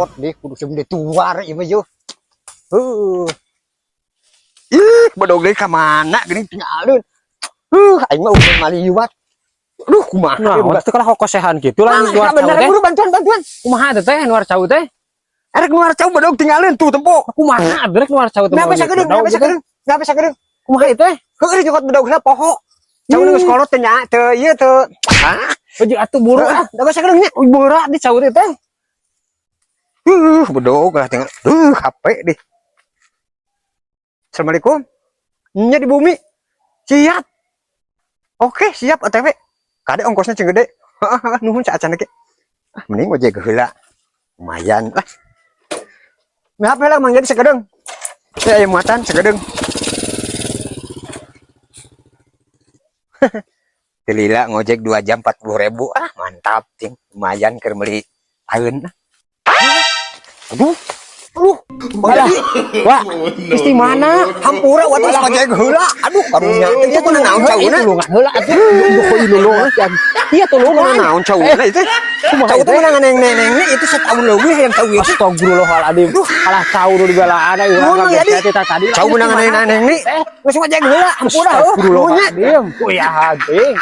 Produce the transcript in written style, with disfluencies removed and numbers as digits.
Repot deh, kudu sebenarnya tuar ieu mah yo. Heuh. Ih, bedog deui ka mana geuning tinggalin. Aing mah udah maliwat. Aduh, kumaha Nah, ieu? waktu kalah kokosehan gitu lah Nah, nuar cau bener teh. Buru bantuan bantuan. Kumaha teh teh nuar cau teh? Erek nuar cau, bedog tinggalin tuh tempo. Kumaha rek nuar cau teh? Kenapa sakedeung? Kenapa sakedeung? Kenapa sakedeung? Kumaha ieu teh? Heuh, nyokot bedog lah poho. Cau nu geus kolot teh nya, teu ieu teu. Ah, Euy, atuh buru ah. da sakedeung nya. Uy, berat di cau teh teh. Bedog lah tinggal. HP deh. Assalamualaikum. Nya di bumi. Siap. Oke, siap OTW. Kade ongkosnya cing gede. Heeh, nuhun saacan ge. Ah, mending ojek heula. Lumayan lah. Nah, HP lah Mang jadi sakedeung. Ya, aya muatan sakedeung. Telila ngojek 2 jam 40 ribu. Ah, mantap, cing. Lumayan keur meuli taeun. Aduh. Aduh, Bang Alah, Jadi, wah, geus di mana? Hampura waktu ngojek heula. Aduh, karunya. Itu kunaon naon cauna? Tulungan heula atuh. Duh, tulungan. Iya, tulungan. Kunaon naon cauna itu? Kumaha Cau itu? teh menang neng-neng itu setahun leuwih yang cau itu. Astagfirullahaladzim. Alah, cau nu dibelaan urang Nuhun, Mang kabeh Jadi. teh tadi. Cau menang neng-neng nih. Geus ngojek heula, hampura heuh. Astagfirullahaladzim. Kuya anjing.